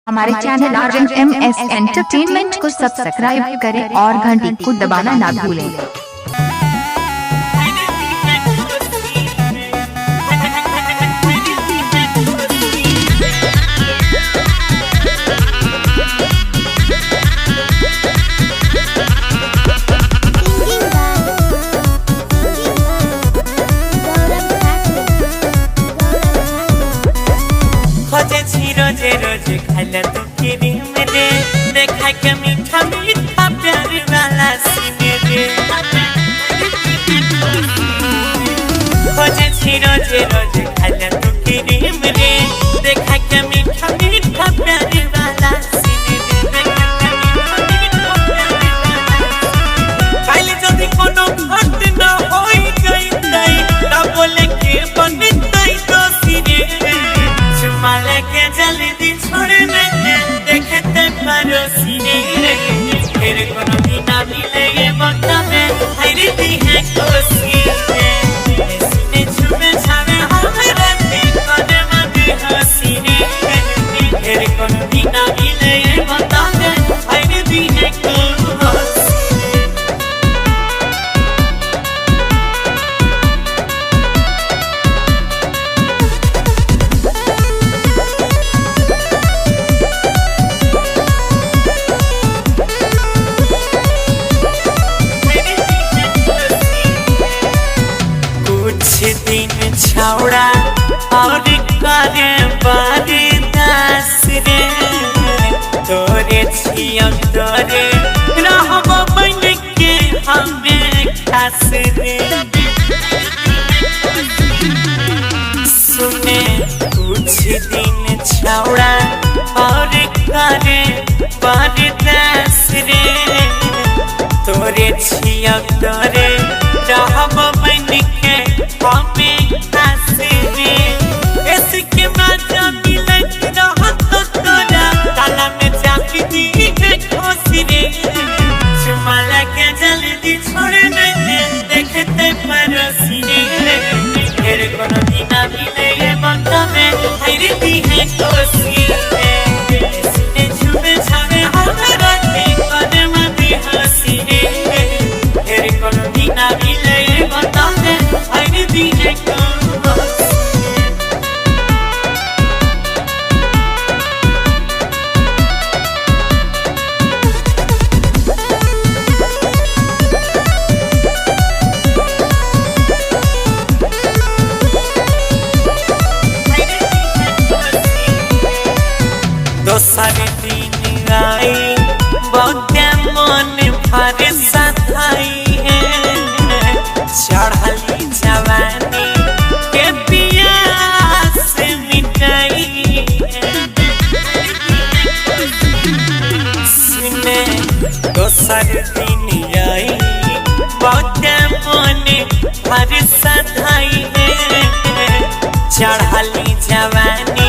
हमारे channel RMS entertainment को subscribe करें और घंटी को दबाना ना भूलें। रोजे रोजे खाला तू क्रीम रे, देखा के मीठा मीठा प्यार वाला सीन रे। खोजे छी रोजे रोजे खाला तू क्रीम रे, देखा के मीठा मीठा प्यार वाला सीन रे। देखा के मीठा मीठा प्यार वाला खाइले जदी कोनो घट न होई गई तई ना बोले के बनतई दोषी रे। चुमा लेके जल्दी छोड़ दे, देखते परोसी रे। फिर कोनो दिन ना मिले ये मौका में हर दी है कोसी रे। सीने छुपे छावे हमरा कोने में हंसी रे। फिर कोनो दिन ना मिले ये मौका में हर दी है कोसी। कुछ दिन छौड़ा और करे बरदास रे, तोरे छियौ तोरे रहब बन के हमें खास रे। सुने कुछ दिन छौड़ा और करे बरदास रे, तोरे छियौ तोरे रहब बन के हमें खास रे। इसके मजा मिलत रहत तोरा ताला में चाबी दी है खोसी रे। चुमा लगे जल्दी छोड़ दे, देखते परोसी रे। फिर कोनो दिन ना मिले ये मौका में हर दी है कोसी रे। सीने छुपे छावे हमरा कोने में हंसी रे। फिर कोनो दिन ना मिले ये मौका में हर दी है कोसी। दोसर दिन आई बहुत मन भर सधाई है, चढ़ली जवानी के पियास मिटाई है। सुने दोसर दिन आई बहुत मन भर सधाई है, चढ़ली जवानी